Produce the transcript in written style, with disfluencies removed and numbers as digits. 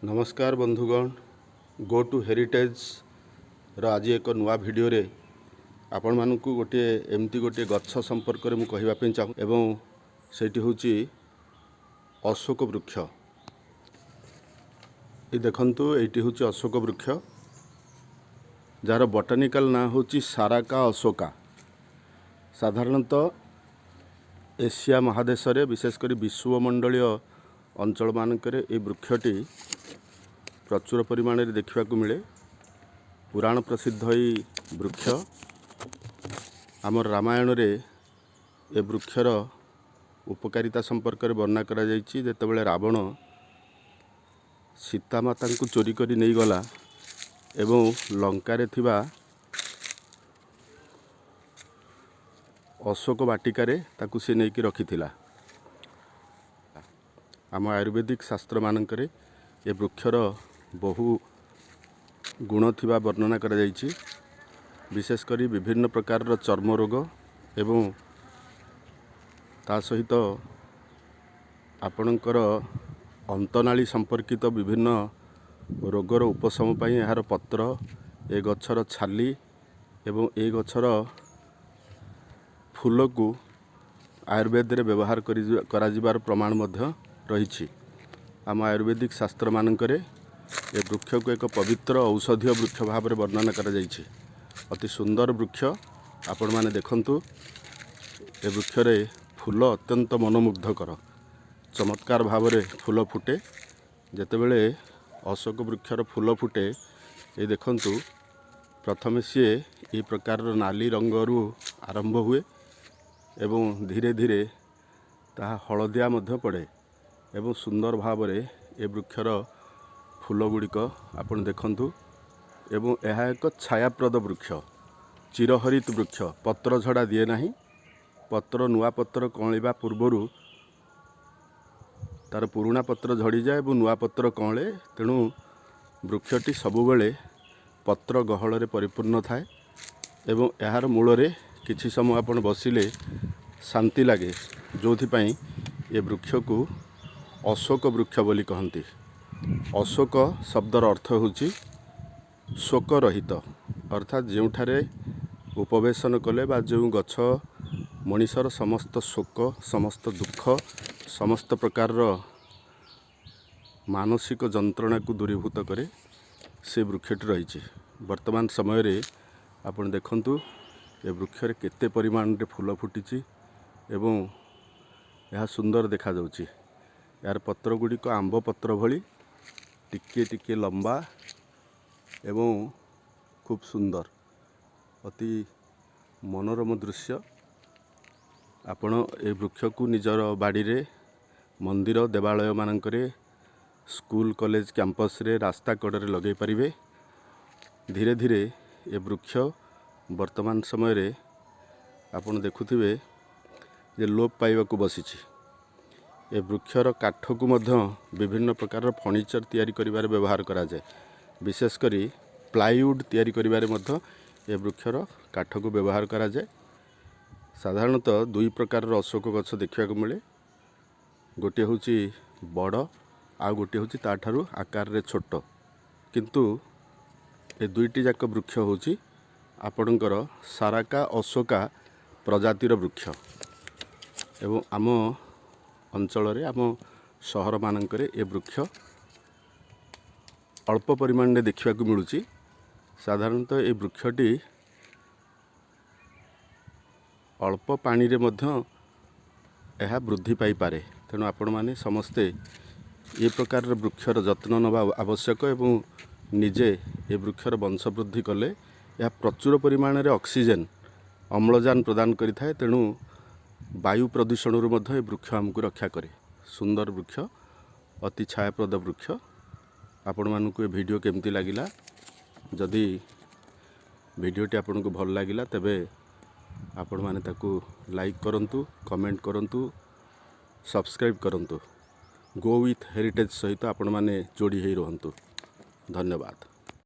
ନମସ୍କାର ବନ୍ଧୁଗଣ, go to ହେରିଟେଜ୍ର ଆଜି ଏକ ନୂଆ ଭିଡ଼ିଓରେ ଆପଣମାନଙ୍କୁ ଗୋଟିଏ ଏମିତି ଗୋଟିଏ ଗଛ ସମ୍ପର୍କରେ ମୁଁ କହିବା ପାଇଁ ଚାହୁଁ ଏବଂ ସେଇଟି ହେଉଛି ଅଶୋକ ବୃକ୍ଷ। ଏ ଦେଖନ୍ତୁ, ଏଇଟି ହେଉଛି ଅଶୋକ ବୃକ୍ଷ, ଯାହାର ବଟାନିକାଲ ନାଁ ହେଉଛି ସାରାକା ଅଶୋକା। ସାଧାରଣତଃ ଏସିଆ ମହାଦେଶରେ, ବିଶେଷ କରି ବିଷୁବମଣ୍ଡଳୀୟ ଅଞ୍ଚଳମାନଙ୍କରେ ଏହି ବୃକ୍ଷଟି ପ୍ରଚୁର ପରିମାଣରେ ଦେଖିବାକୁ ମିଳେ। ପୁରାଣ ପ୍ରସିଦ୍ଧ ଏଇ ବୃକ୍ଷ। ଆମର ରାମାୟଣରେ ଏ ବୃକ୍ଷର ଉପକାରିତା ସମ୍ପର୍କରେ ବର୍ଣ୍ଣନା କରାଯାଇଛି। ଯେତେବେଳେ ରାବଣ ସୀତାମାତାଙ୍କୁ ଚୋରି କରି ନେଇଗଲା ଏବଂ ଲଙ୍କାରେ ଥିବା ଅଶୋକ ବାଟିକାରେ ତାକୁ ସେ ନେଇକି ରଖିଥିଲା, ଆମ ଆୟୁର୍ବେଦିକ ଶାସ୍ତ୍ରମାନଙ୍କରେ ଏ ବୃକ୍ଷର ବହୁ ଗୁଣ ଥିବା ବର୍ଣ୍ଣନା କରାଯାଇଛି। ବିଶେଷ କରି ବିଭିନ୍ନ ପ୍ରକାରର ଚର୍ମ ରୋଗ ଏବଂ ତା ସହିତ ଆପଣଙ୍କର ଅନ୍ତନାଳୀ ସମ୍ପର୍କିତ ବିଭିନ୍ନ ରୋଗର ଉପଶମ ପାଇଁ ଏହାର ପତ୍ର, ଏ ଗଛର ଛାଲି ଏବଂ ଏ ଗଛର ଫୁଲକୁ ଆୟୁର୍ବେଦରେ ବ୍ୟବହାର କରାଯିବାର ପ୍ରମାଣ ମଧ୍ୟ ରହିଛି। ଆମ ଆୟୁର୍ବେଦିକ ଶାସ୍ତ୍ରମାନଙ୍କରେ ଏ ବୃକ୍ଷକୁ ଏକ ପବିତ୍ର ଔଷଧୀୟ ବୃକ୍ଷ ଭାବରେ ବର୍ଣ୍ଣନା କରାଯାଇଛି। ଅତି ସୁନ୍ଦର ବୃକ୍ଷ। ଆପଣମାନେ ଦେଖନ୍ତୁ, ଏ ବୃକ୍ଷରେ ଫୁଲ ଅତ୍ୟନ୍ତ ମନୋମୁଗ୍ଧକର, ଚମତ୍କାର ଭାବରେ ଫୁଲ ଫୁଟେ। ଯେତେବେଳେ ଅଶୋକ ବୃକ୍ଷର ଫୁଲ ଫୁଟେ, ଏ ଦେଖନ୍ତୁ, ପ୍ରଥମେ ସିଏ ଏ ପ୍ରକାରର ନାଲି ରଙ୍ଗରୁ ଆରମ୍ଭ ହୁଏ ଏବଂ ଧୀରେ ଧୀରେ ତାହା ହଳଦିଆ ମଧ୍ୟ ପଡ଼େ ଏବଂ ସୁନ୍ଦର ଭାବରେ ଏ ବୃକ୍ଷର ଫୁଲ ଗୁଡ଼ିକ ଆପଣ ଦେଖନ୍ତୁ। ଏବଂ ଏହା ଏକ ଛାୟାପ୍ରଦ ବୃକ୍ଷ, ଚିରହରିତ ବୃକ୍ଷ, ପତ୍ର ଝଡ଼ା ଦିଏ ନାହିଁ। ପତ୍ର, ନୂଆ ପତ୍ର କଅଁଳିବା ପୂର୍ବରୁ ତାର ପୁରୁଣା ପତ୍ର ଝଡ଼ିଯାଏ ଏବଂ ନୂଆ ପତ୍ର କଅଁଳେ। ତେଣୁ ବୃକ୍ଷଟି ସବୁବେଳେ ପତ୍ର ଗହଳରେ ପରିପୂର୍ଣ୍ଣ ଥାଏ ଏବଂ ଏହାର ମୂଳରେ କିଛି ସମୟ ଆପଣ ବସିଲେ ଶାନ୍ତି ଲାଗେ, ଯେଉଁଥିପାଇଁ ଏ ବୃକ୍ଷକୁ ଅଶୋକ ବୃକ୍ଷ ବୋଲି କହନ୍ତି। ଅଶୋକ ଶବ୍ଦର ଅର୍ଥ ହେଉଛି ଶୋକ ରହିତ, ଅର୍ଥାତ୍ ଯେଉଁଠାରେ ଉପବେଶନ କଲେ ବା ଯେଉଁ ଗଛ ମଣିଷର ସମସ୍ତ ଶୋକ, ସମସ୍ତ ଦୁଃଖ, ସମସ୍ତ ପ୍ରକାରର ମାନସିକ ଯନ୍ତ୍ରଣାକୁ ଦୂରୀଭୂତ କରେ, ସେ ବୃକ୍ଷଟି ରହିଛି। ବର୍ତ୍ତମାନ ସମୟରେ ଆପଣ ଦେଖନ୍ତୁ, ଏ ବୃକ୍ଷରେ କେତେ ପରିମାଣରେ ଫୁଲ ଫୁଟିଛି ଏବଂ ଏହା ସୁନ୍ଦର ଦେଖାଯାଉଛି। ଏହାର ପତ୍ର ଗୁଡ଼ିକ ଆମ୍ବ ପତ୍ର ଭଳି ଟିକିଏ ଟିକିଏ ଲମ୍ବା ଏବଂ ଖୁବ୍ ସୁନ୍ଦର, ଅତି ମନୋରମ ଦୃଶ୍ୟ। ଆପଣ ଏ ବୃକ୍ଷକୁ ନିଜର ବାଡ଼ିରେ, ମନ୍ଦିର ଦେବାଳୟମାନଙ୍କରେ, ସ୍କୁଲ କଲେଜ କ୍ୟାମ୍ପସରେ, ରାସ୍ତା କଡ଼ରେ ଲଗାଇ ପାରିବେ। ଧୀରେ ଧୀରେ ଏ ବୃକ୍ଷ ବର୍ତ୍ତମାନ ସମୟରେ ଆପଣ ଦେଖୁଥିବେ ଯେ ଲୋପ ପାଇବାକୁ ବସିଛି। ଏ ବୃକ୍ଷର କାଠକୁ ମଧ୍ୟ ବିଭିନ୍ନ ପ୍ରକାରର ଫର୍ଣ୍ଣିଚର ତିଆରି କରିବାରେ ବ୍ୟବହାର କରାଯାଏ। ବିଶେଷ କରି ପ୍ଲାଇଉଡ଼ ତିଆରି କରିବାରେ ମଧ୍ୟ ଏ ବୃକ୍ଷର କାଠକୁ ବ୍ୟବହାର କରାଯାଏ। ସାଧାରଣତଃ ଦୁଇ ପ୍ରକାରର ଅଶୋକ ଗଛ ଦେଖିବାକୁ ମିଳେ। ଗୋଟିଏ ହେଉଛି ବଡ଼, ଆଉ ଗୋଟିଏ ହେଉଛି ତାଠାରୁ ଆକାରରେ ଛୋଟ। କିନ୍ତୁ ଏ ଦୁଇଟି ଯାକ ବୃକ୍ଷ ହେଉଛି ଆପଣଙ୍କର ସାରାକା ଅଶୋକା ପ୍ରଜାତିର ବୃକ୍ଷ ଏବଂ ଆମ ଅଞ୍ଚଳରେ, ଆମ ସହରମାନଙ୍କରେ ଏ ବୃକ୍ଷ ଅଳ୍ପ ପରିମାଣରେ ଦେଖିବାକୁ ମିଳୁଛି। ସାଧାରଣତଃ ଏ ବୃକ୍ଷଟି ଅଳ୍ପ ପାଣିରେ ମଧ୍ୟ ଏହା ବୃଦ୍ଧି ପାଇପାରେ। ତେଣୁ ଆପଣମାନେ ସମସ୍ତେ ଏ ପ୍ରକାରର ବୃକ୍ଷର ଯତ୍ନ ନେବା ଆବଶ୍ୟକ ଏବଂ ନିଜେ ଏ ବୃକ୍ଷର ବଂଶ ବୃଦ୍ଧି କଲେ ଏହା ପ୍ରଚୁର ପରିମାଣରେ ଅକ୍ସିଜେନ୍, ଅମ୍ଳଜାନ ପ୍ରଦାନ କରିଥାଏ। ତେଣୁ ବାୟୁ ପ୍ରଦୂଷଣରୁ ମଧ୍ୟ ଏ ବୃକ୍ଷ ଆମକୁ ରକ୍ଷା କରେ। ସୁନ୍ଦର ବୃକ୍ଷ, ଅତି ଛାୟାପ୍ରଦ ବୃକ୍ଷ। ଆପଣମାନଙ୍କୁ ଏ ଭିଡ଼ିଓ କେମିତି ଲାଗିଲା? ଯଦି ଭିଡ଼ିଓଟି ଆପଣଙ୍କୁ ଭଲ ଲାଗିଲା, ତେବେ ଆପଣମାନେ ତାକୁ ଲାଇକ୍ କରନ୍ତୁ, କମେଣ୍ଟ କରନ୍ତୁ, ସବସ୍କ୍ରାଇବ୍ କରନ୍ତୁ। ଗୋ ୱିଥ୍ ହେରିଟେଜ୍ ସହିତ ଆପଣମାନେ ଯୋଡ଼ି ହେଇ ରୁହନ୍ତୁ। ଧନ୍ୟବାଦ।